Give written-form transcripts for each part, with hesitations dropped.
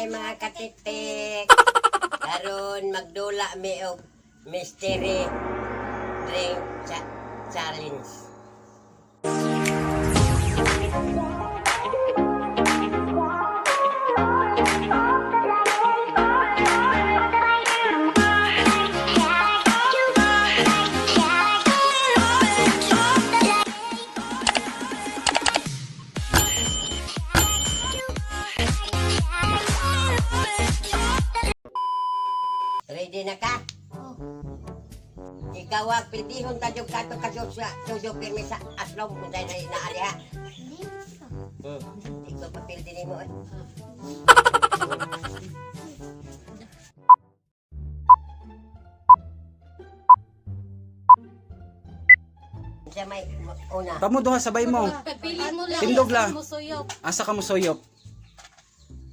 Hi mga katiktik. Karon magdula mi og mystery drink challenge. Ready na ka? Ikaw ang pildihon tayo kato kaso sa suyo pirmi sa aslom kung tayo na inaaliha. Ikaw pa pildi nimo eh. Sa may una. Kamo duha sabay mo. Pili mo lang. Tindog la. Mo suyop. Asa ka mo suyop?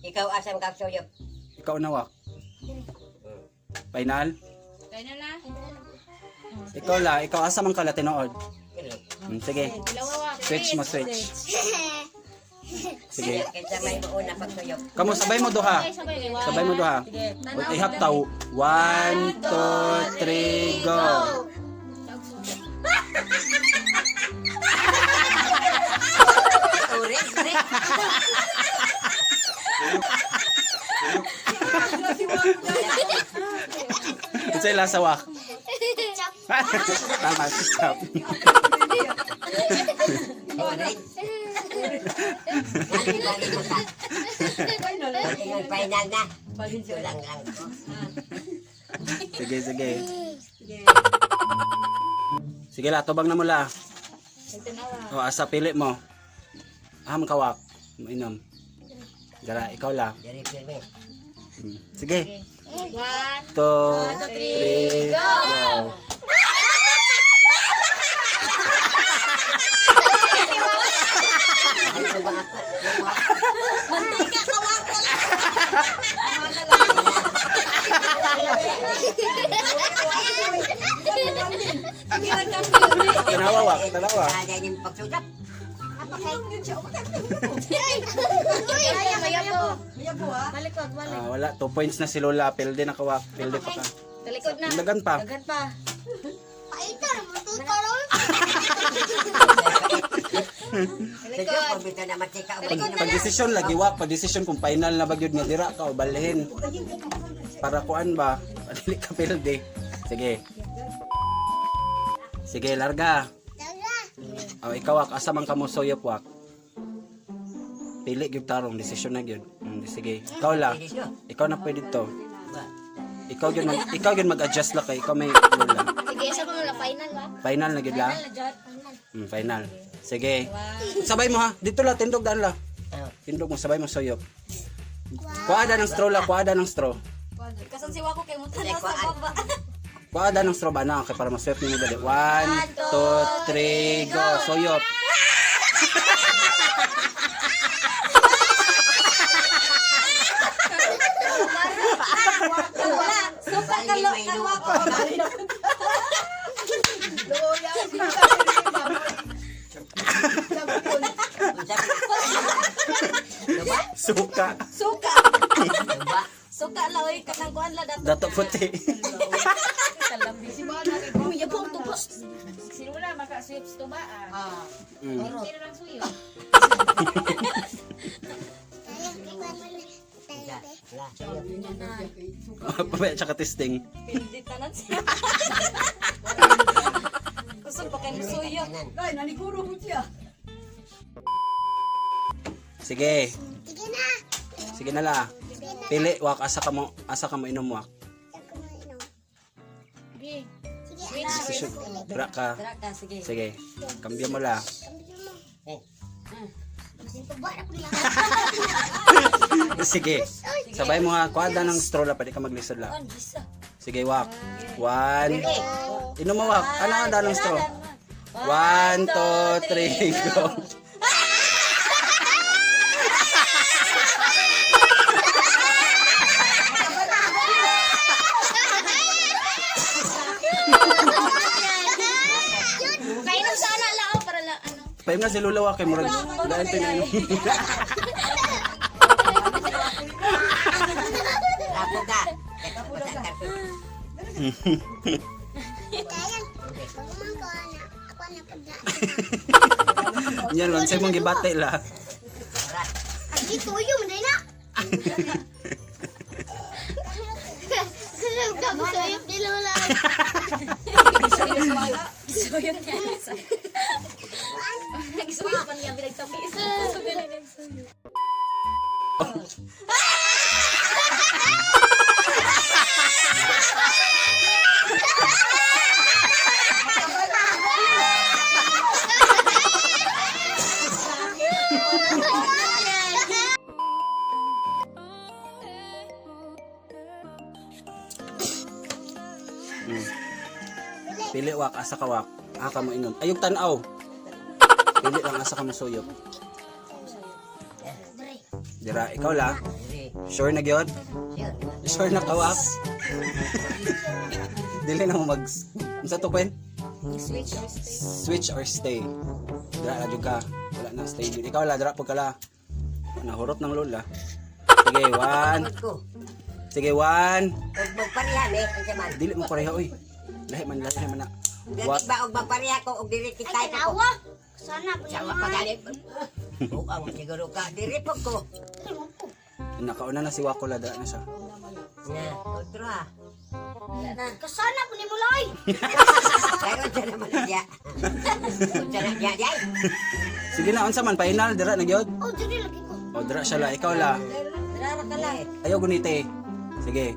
Ikaw asam ka suyop. Ikaw na wak. Final? Kaya na la. Ikaw la, ikaw asa man ka la tinuod? Sige. Ilawawa. Switch mo switch. Sige. Kinsa may una pagsuyop. Kamo sabay mo duha. Sabay mo duha. Wait, ihap taw. 1 2 3 go. Uri, uri. Unsay lasa wak? Tama, stop. Uri. Lagi mo sa. Ingon final na. Sulang lang ko. Sige, sige. Sige la, tubang na mo la. O, asa pili mo. Ah, kawak. Mainom. Dara, ikaw la. Diri pirmi. Sige. One. 2, 3, go. Ano ba ako? Mantika ka wako. Tanawa, wak. Tanawa. Kaya yung pagsuyop. Malikod, malikod. Ah, wala, 2 points na si Lola. Pilde na kawak. Pilde pa ka. Talikod na. Dagan pa. Dagan pa. Sige, pagbito na matika. Pag desisyon lagi wak, pag desisyon kung final na ba gyud nga dira ka o balhin. Para kuan ba? Padili ka pilde. Sige. Sige, larga. O ikaw wak, asa man ka mo suyop wak? Pili gyud tarong desisyon na gyud. Sige. Ikaw la. Ikaw na pwede to. Ikaw gyud mag-adjust la kay ikaw may lola. Sige, sa mga la final ba? Final na gyud la. Final. Sige. Sabay mo ha. Dito la tindog daan la. Tindog mo sabay mo suyop. Kuada ng straw la, kuada ng straw. Kasan si Wako kay mo tanaw sa baba. Kuada ng straw ba na kay para masuyop nimo dali. 1 2 3 go. Suyop. Wala. Suka ka lo ka Wako. Suka. Suka. Suka la oy kanang kuan la dato. Dato puti. Uy, yabong tubos. Sino na makasuyop sa tuba ah. Sino lang suyop? Pabaya tsaka testing. Pindi tanan siya. Kusog pa kay musuyop. Sige. Sige na la. Pili wak asa ka mo inom wak. Sige. Desisyon. Dira ka. Dira ka, sige. Sige. Kambyo mo la. Sige. Sabay mo ha, kuada ng straw la, pwede ka maglisod la. An gisa. Sige, wak. One. Inom mo, wak. Ano ang ng straw? 1, 2, 3, go. Kainom sana lang ako para la ano. Paim na si Lula, wak. Kay murag. Dahil ito inom. Yan lang, sa imong gibati la. Ay, tuyo mo na. Suyop ni Lola. Gisuyot niya. Gisuyot pa niya bilang tamis. Pili wak, asa ka wak. Aka mo inom. Ayog tanaw. Pili lang asa ka mo suyop. Dira, ikaw la. Diri. Sure na gyud? Sure. Sure na ka wak? Dili na mo mag Unsa to kwen? Switch or stay. Switch or stay. Dira ra jud ka. Wala na stay jud. Ikaw la dira pud ka la. Nahurot ng lola. Sige, one. Tungod ko. Sige, one. Og magpareha me, unsa man. Dili mo pareha oy. Lahi man na. Wa Gani ba og magpareha ko og diri Ay, kita ko. tanawa. Sana po Sawa pa gani. Buang siguro ka diri po ko. Nakauna na si Wako la dira na siya. Na, otro ah. Kasana po ni Muloy. Pero unsa naman na siya. Unsa na siya diay. Sige na, unsa man final dira na gyud. Oh, diri lagi ko. O dira siya la, ikaw la. Dara ka lang. Ayaw gunite. Sige.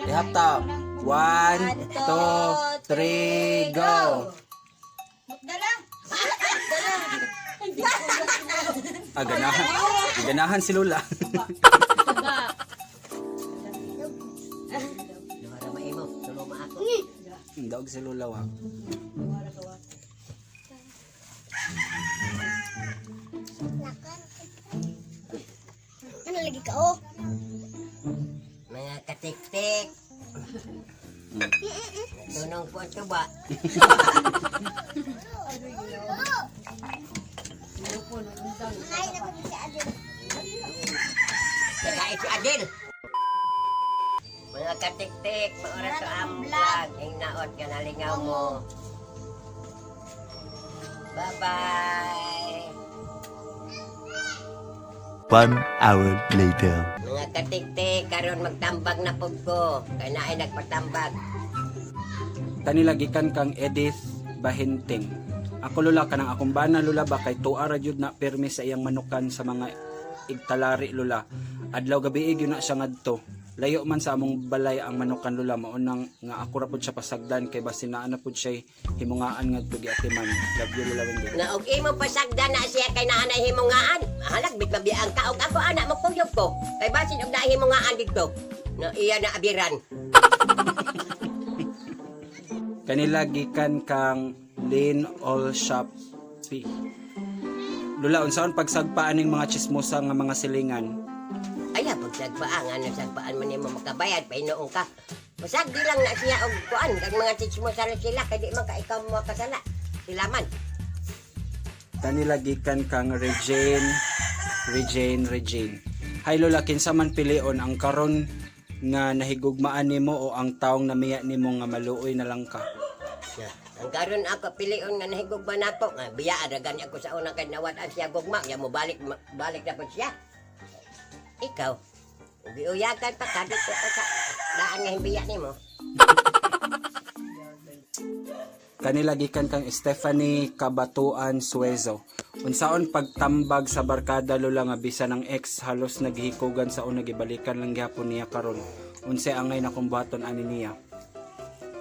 Ihap ta. One, two, three, go. Mukdala. Ah, ganahan. Ganahan si Lula. Tuba. Duha ra maimo, tulo ma ako. Daog si Lula wa. Ano lagi ka, oh? Mga katiktik. Tunong po ang tuba. Ay, naku si Adel. Kakain si Adel. Mga katiktik, maura to ang vlog. Hingnaot ka nalingaw mo. Bye-bye. 1 hour later. Mga katiktik, karon magtambag na pug ko. Kay naay nagpatambag. Kanila gikan kang Edith Bahinting. Ako lula kanang akong bana lula ba kay tuara ra jud na pirmi sa iyang manukan sa mga igtalari lula. Adlaw gabi gyud na siya ngadto. Layo man sa among balay ang manukan lula mao nang nga ako ra pud siya pasagdan kay basin naa na pud siya himungaan ngadto giatiman. Love you Lola Wendy. Na og imo pasagdan na siya kay naa na himungaan. Halag bit mabiang ka og ako ana mo kuyog ko. Kay basin og naa himungaan didto. Na iya na abiran. Kanila gikan kang Lane All Shop P. Lula unsaon pagsagpa aning mga chismosa nga mga silingan? Ay, pagsagpaan, ano sagpaan man nimo makabayad, painoong ka. Pasagdi lang na siya og kuan, kag mga tsismosa na sila, kay di man ka ikaw mo kasala. Sila man. Kanila gikan kang Regine, Regine, Regine. Hi Lola, kinsa man pilion ang karon nga nahigugmaan nimo o ang taong namiya nimo nga maluoy na lang ka? Na, ang karon ako pilion nga nahigugma nako, nga biyaan ra gani ako sa una kay nawad-an siya gugma, ya mo balik balik na pud siya. Ikaw, giuyakan pa kadto pa sa daan nga himbiya nimo. Kanila gikan kang Stephanie Kabatuan Suezo. Unsaon pagtambag sa barkada Lola nga bisan ang ex halos naghikugan sa una gibalikan lang gihapon niya karon. Unsay angay na kung buhaton ani niya?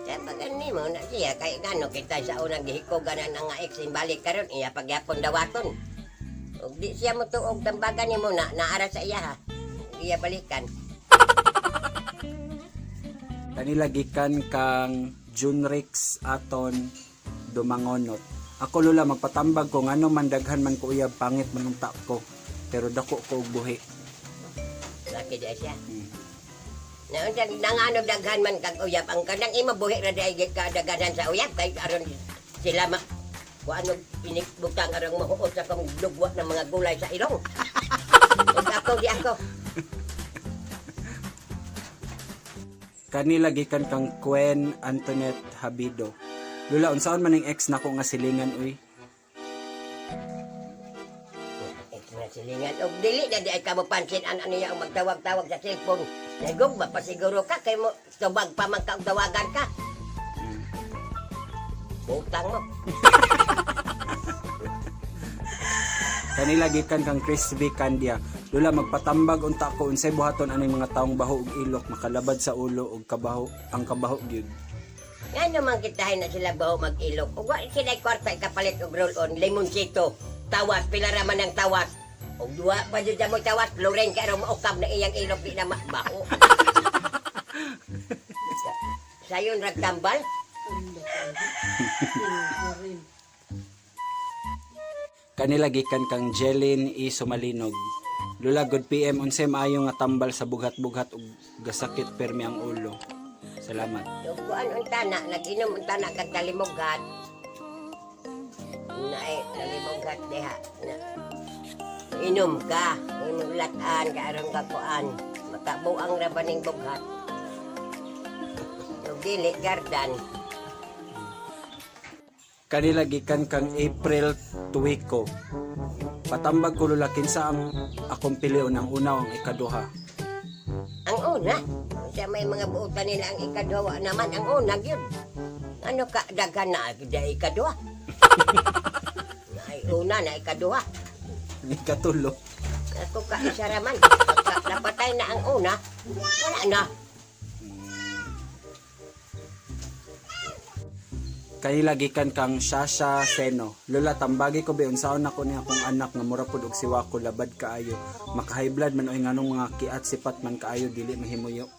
Sa bagan nimo na siya kay ngano kita sa unang gihikugan na nga ex balik karon iya pagyapon dawaton. Ug di siya mo tuog tambagan nimo na naara sa iya ha. Iya balikan. Kanila gikan kang Junrix Aton Dumangonot. Ako Lola magpatambag ko ngano man daghan man ko uyab pangit man unta ko. Pero dako ko og buhi. Laki di siya. Na unsa nangano daghan man kag uyab ang kanang imo buhi ra di ka daghanan sa uyab kay aron sila ma kuan og inikbutang aron mahuot sa kong lugwa ng mga gulay sa ilong. Ug ako di ako. Kanila gikan kang Quen Antoinette Habido. Lula, unsaon man ning ex nako nga silingan uy? Ex nga silingan. Og dili na di ay kamo pansin an ano niya ang magtawag-tawag sa cellphone. Naigog ba pasiguro ka kay mo tubag pa man ka og tawagan ka. Butang mo. Kanila gikan kang Chris V. Candia. Lula, magpatambag unta ko unsay buhaton aning mga taong baho ug ilok makalabad sa ulo ug kabaho ang kabaho gyud. Nga naman kitahin na sila baho mag-ilok. Ug wa sila kwarta ikapalit og roll-on, limonsito, tawas, pila ra man ang tawas. Og duha pa jud mo tawas, Loren kay aron maukab na iyang ilok di na mabaho. Sayon rag tambal. Kanila gikan kang Jelin E. Sumalinog. Lula, good PM, unsay maayo nga tambal sa bughat-bughat ug gasakit permi ang ulo. Salamat. Ug kuan unta na, nag-inom unta na kag talimoghat. Naay talimoghat diha. Na. Inom ka, imong latan ka aron ka kuan. Makabuang ra ba ning bughat. Ug dili gardan. Kanila gikan kang April Tuwico. Patambag ko lula kinsa ang akong pilion ang una o ang ikaduha. Ang una, sa may mga buotan nila ang ikaduha wa naman ang una gyud. Ano ka daghan na di ikaduha. Ay una na ikaduha. Ang ikatulo. Ako ka isa raman. Pagka napatay na ang una, wala na. Kanila gikan kang Shasha Seno. Lula, tambagi ko be unsaon nako ni akong anak nga mura pud og siwa ko labad kaayo. Maka high blood man oy nganong mga kiat sipat man kaayo dili mahimuyo.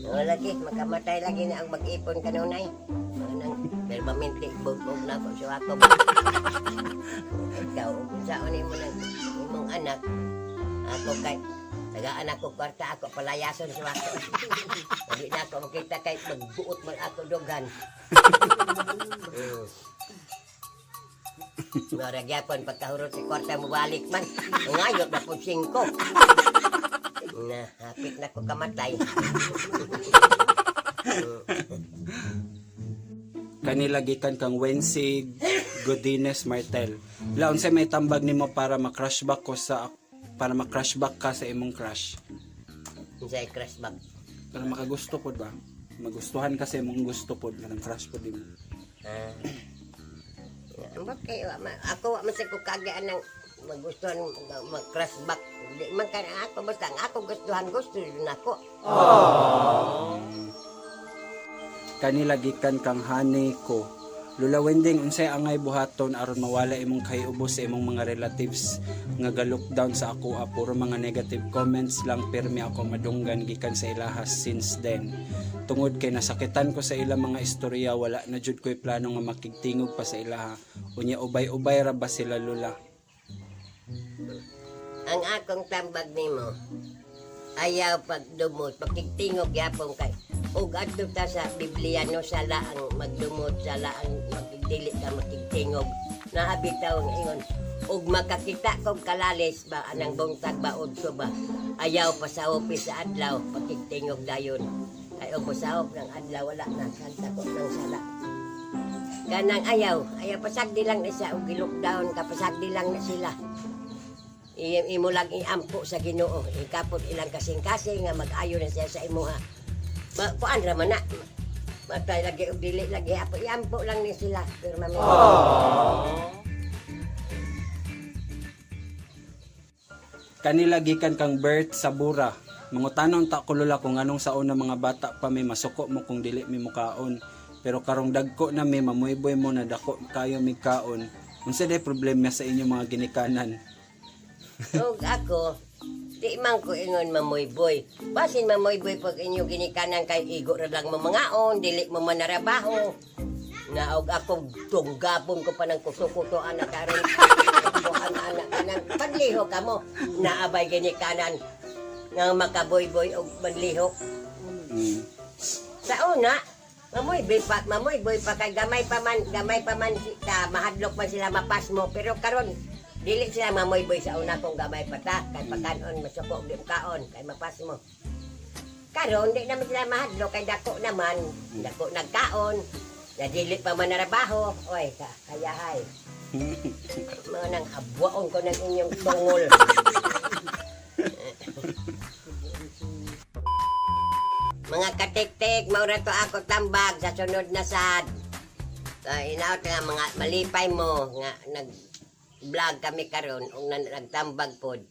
O lagi, makamatay lagi na ang mag-ipon kanunay. Anang permanente bugbog na ako sa ako. Ikaw, kung saan mo ng imong anak, ako kay tagaan ako kwarta ako palayason sa ako. Hindi na ako makita kay magbuot man ako dogan. Mara gyapon pagkahurot si kwarta mo balik man. Ngayot na po singko. Na, hapit na ko kamatay. Kanila gikan kang Wency Godinez Martel. La, unsay may tambag nimo para ma-crush back ko sa para ma-crush back ka sa imong crush? Unsay crush bag? Para makagusto pod ba? Magustuhan ka sa imong gusto pod kanang crush pod nimo. Ah. Ambot kay wa ako wa man sa ko kagaan ng magustuhan mag-crush back. Di man ka ako basta ang ako gustuhan gusto yun ako. Kanila gikan kang honey ko. Lula Wending, unsay angay buhaton aron mawala imong kahiubos sa imong mga relatives nga ga-lockdown sa ako, puro mga negative comments lang pirmi ako madunggan gikan sa ilaha since then. Tungod kay nasakitan ko sa ilang mga istorya, wala na jud ko'y plano nga makigtingog pa sa ilaha. Unya ubay-ubay ra ba sila, Lula? Ang akong tambag nimo ayaw pagdumot, pagtigtingog yapon kay ug adto ta sa Biblia no sala ang magdumot, sala ang magdili ka makigtingog. Naabitaw ang ingon ug makakita kog kalalis ba anang buntag ba udto ba ayaw pasawop sa adlaw pakigtingog dayon ay og pasawop ng adlaw wala na santa ko ng sala kanang ayaw ayaw pasagdi lang na siya og gi-lockdown ka pasagdi lang na sila. Imo lang iampo sa Ginoo ikapot ilang kasing-kasing nga mag-ayo na siya sa imuha. Ma, kuan ra man na matay lagi og dili lagi apo iampo lang ni sila pero mami. Kanila gikan kang Bert Sabura. Mangutanon ta ko lula kung anong sa una mga bata pa may masuko mo kung dili mi mukaon. Pero karong dagko na mi mamuyboy mo na dako kayo mi kaon. Unsa day problema sa inyo mga ginikanan? Ug ako di man ko ingon mamuyboy. Basin mamuyboy pag inyo ginikanan kay igo ra lang mo mangaon, dili mo manarabaho. Na og ako tunggapon ko pa ng kuto-kuto anak karon. Kuan anak kanang pagliho kamo naabay ginikanan nga makaboyboy og manliho. Sa una, mamoy boy pa kay gamay pa man si, ka, mahadlok man sila mapasmo pero karon dili sila mamoy boy sa una kung gamay pa ta kay pagkaon masuko og di kaon kay mapasmo. Karon di naman sila mahadlok kay dako naman, dako nagkaon. Nadili pa man narabaho. Oy, hayahay. Mga nang abwaon ko ng inyong tungol. Mga katiktik, maura to ako tambag sa sunod na sad. Inaot nga mga malipay mo nga nag vlog kami karon ug nagtambag pod.